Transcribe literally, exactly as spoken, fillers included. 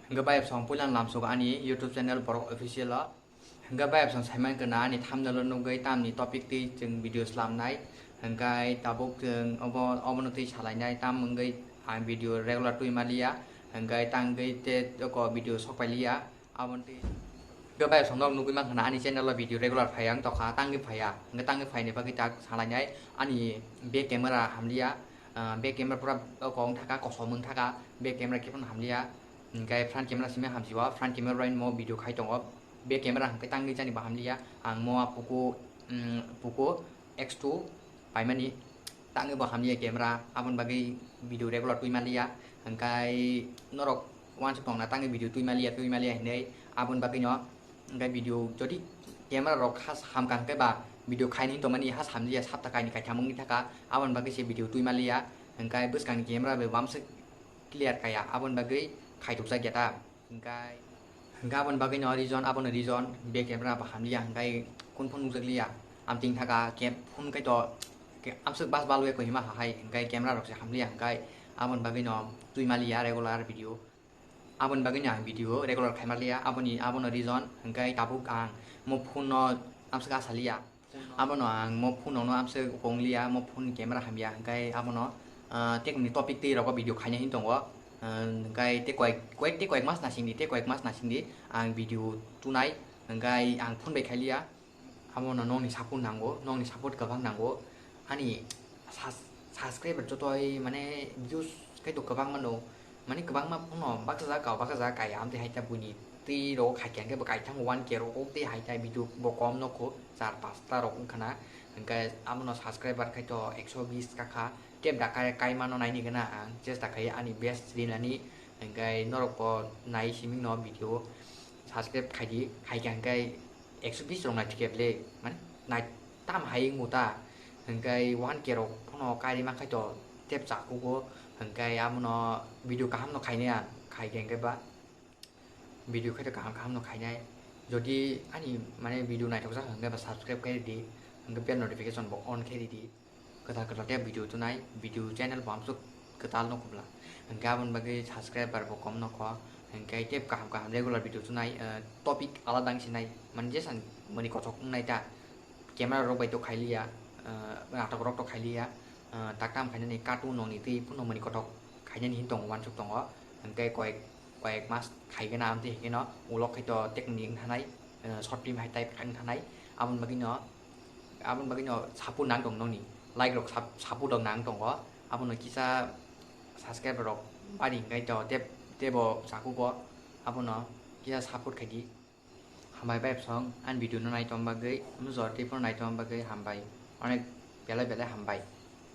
Hwnkhe bayapsong puilan lamsok ani YouTube channel Borok Official o. Hwnkhe bayapsong saiman kana ani thumbnail o nugwi tamni topic twi chwng video slamnai. Hwnkhe tabuk chwng obo, obono twi salainai tam wngwi ang video regular twi maliya. Hwnkhe tangwi te oko video sokpailiya. Aboni twi hwnkhe bayapsong nok nugwi mankha na ani channel o video regular phaiya wng tokha, tangwi phaiya. Hwnkhe tangwi phaini bagwi tak salainai ani back camera hamliya. Ah, back camera pura oko wng thaka, kosom wng thaka, back camera khe phano hamliya. Hwnkhe front camera simi hamsio, front camera bai mo video khai tongo. Back camera hwnkhe tangwi jani bo hamliya. Ang mo a Poco, mm, Poco X two paimani, tangwi bo hamliya camera, aboni bagwi video regular twi maliya. Hwnkhe norok uansuk tongna tangwi video twi maliya, twi maliya hinwi, aboni bagwino hwnkhe video jodi camera rok has hamkha hwnkhe ba video khaini hinwi tongmani has hamliya, sapta kaini kaitham wngwi thaka, aboni bagwi se video twi maliya. Hwnkhe bwskangni camera bai bamswk clear kaya, aboni bagwi khaitukjak ya ta. Hwnkhe, hwnkhe aboni bagwino reason, abono reason, back camera bo hamliya, hwnkhe kun phone nukjakliya. Amtwing thaka ke phone khe to ke amswk bas balwi koima hahai, hwnkhe camera rok se hamliya, hwnkhe aboni bagwino twi maliya regular video. Aboni bagwino ang video regular khai maliya, aboni, abono reason, hwnkhe tabuk ang mo phone no amswk asaliya. Abono ang mo phone no amswk tongliya, mo phone camera hamya, hwnkhe abono, ah, tekni topic twi rogo video khaina hin tongo. Ah, hwnkhe tei koyek, koyek, tei koyek mas nasingdi, tei koyek mas nasingdi ang video tunai, hwnkhe ang phone bai khailiya. Abono nokni support nango, nokni support kwbang nango. Ani sus-, subscriber jotoi mane views kaitor kwbangma no, mane kwbangma phano baksa jaga, baksa jaga kaya amtwi hai ta buini twi rogo khai khe bo kaithang one K rogo tei hai ta video bo kom nokho char pasta rok wngkha na. Hwnkhe abono subscriber khaito ekso bis kakha tep da kai, kaimano naini gana ang chesta khai ani best rinani. Hwnkhe norok bo nai siming no video subscribe khaidi, hai khe hwnkhe ekso bis rok naithok ya bele, mane nai tam hai wngmo ta, hwnkhe one K rok phano kairi mankhaito tep chakugo, hwnkhe abono video kaham no khainai ang, khai khe hwnkhe ba video khaito kaham kaham no khainai. Jodi ani mane video naithok jak hwnkhe ba subscribe khe ridi, hwnkhe bell notification bo on khe ridi. Kwtal kwtal tei video tunai, video channel bo amsuk kwtal no kubla. Hwnkhe aboni bagwi subscriber bo kom nokho. Hwnkhe tei kaham kaham regular video tunai, eh, topic alada wngsinai. Mane jesa mani kothok wngnai ta. Camera rok bai to khailiya, eh, natok rok to khailiya, eh, taktam khainani cartoon nokni twi phano mani kothok khainani hin tongo, uansuk tongo. Hwnkhe koyek, koyek mas khaigena amtwi hwnkhe no ulo khaito technique wngthanai, eh, short film hai type wngthanai. Aboni bagwi no Aboni bagwi no support nang tong nokni, like rok sap-, support rok nang tongo. Abono kisa subscriber rok bari hwnkhe to tep-, tebo chakugo, abono kisa support khaidi. Hambai bai bwsong ani video no nai tong bagwi, mujor tei phano nai tong bagwi hambai, onek belai belai hambai.